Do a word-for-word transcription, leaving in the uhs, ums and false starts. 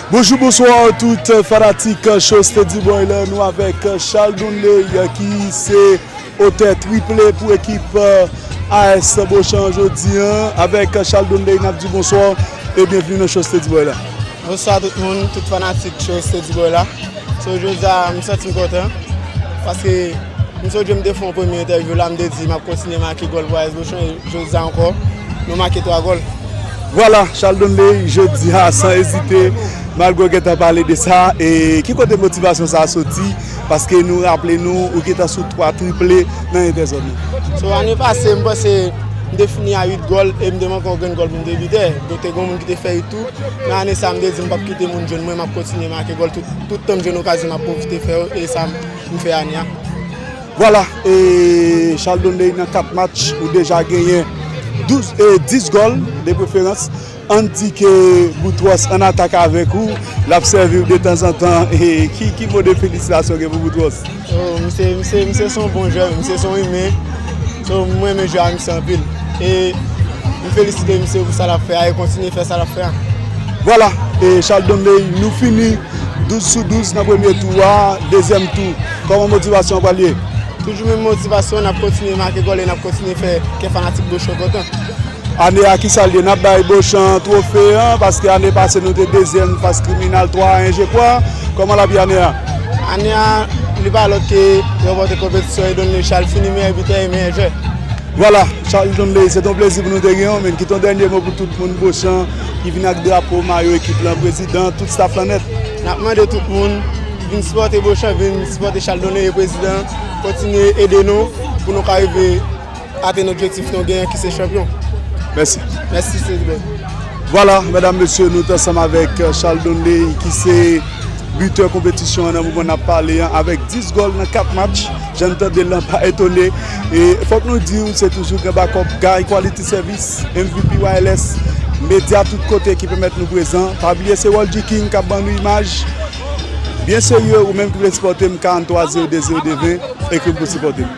Bonjou, bonswa tout fanatik Show Steady Boy la. Nou avèk Charles Donley ki se otè triple pou ekip A S Beauchamp jodi a. Avèk Charles Donley, n ap di bonswa e byenveni nan Show Steady Boy la. Bonswa tout moun, tout fanatik Show Steady Boy la. So, jodi a, m santi m kontan paske m sonje m te fè yon premye entèvyou la, m te di m ap kontinye make gòl pou A S Beauchamp e jodi a ankò, nou make twa gòl. Vwala, Charles Donley, jodi a, san ezite, malgre w gentan pale de sa, e ki kote motivasyon sa a soti? Paske nou raple nou, ou gentan sou twa triple nan entèzòn nan. So, ane pase, m panse m te fini a uit gòl e m te manke yon grenn gòl pou m te bite. Donk, te gen moun ki te fè uit tou. Men ane sa, m te di m p ap kite moun jwenn mwen, m ap kontinye make gòl tout, tout tan m jwenn okazyon, m ap pwofite fè yo, e sa m fè ane a. Vwala, e Charles Donley, nan kat match, ou deja genyen douz, e dis gòl de preferans. Ann di ke Boutros an atak avèk ou, l ap sèvi w detanzantan. E ki, ki mo de felisitasyon gen pou Boutros? Oh, misye, misye, misye se yon bon jwè, misye se yon imen. So, mwen renmen jwè a misye anpil. E m felisite misye pou sa l ap fè a e kontinye fè sa l ap fè a. Vwala, e Charles Donley, nou fini douz sou douz nan premye tou a, dezyèm tou. Kòman motivasyon an pral ye? Toujou menm motivasyon, n ap kontinye make gòl e n ap kontinye fè kè fanatik Beauchamp kontan. Ane a, kisa l ye? N ap bay Beauchamp twofe an, paske ane pase nou te dezyèm fas Criminal twa a en, je crois. Kòman l ap ye ane a? Ane a, li pa lòt ke ranpòte konpetisyon e Donley Charles fini meyè bitè e meyè jwè. Vwala, Charles Donley, se te yon plezi pou nou te gen w, men kite yon dènye mo pou tout moun Beauchamp ki vin ak drapo, mayo ekip lan, prezidan, tout staff lan nèt. N ap mande tout moun vin sipòte Beauchamp, vin sipòte Charles Donley e prezidan, kontinye ede nou pou nou ka rive atenn objektif nou genyen ki se chanpyon. Mèsi. Mèsi, se bon. Vwala, medam, mesye, nou t ansanm avèk, euh, Charles Donley, ki se bitè konpetisyon an nan moman n ap pale an, avèk dis gòl nan kat match. Jan n tande l lan, pa etone. E fòk nou di w, se toujou gen bakòp, Guy Quality Service, M V P Wireless, medya tout kote ki pèmèt nou prezan. Pa bliye, se World G King k ap ban nou imaj. Byen serye, ou menm ki vle sipòte m, karant twa zewo de zewo de ven, ekri m pou sipòte m.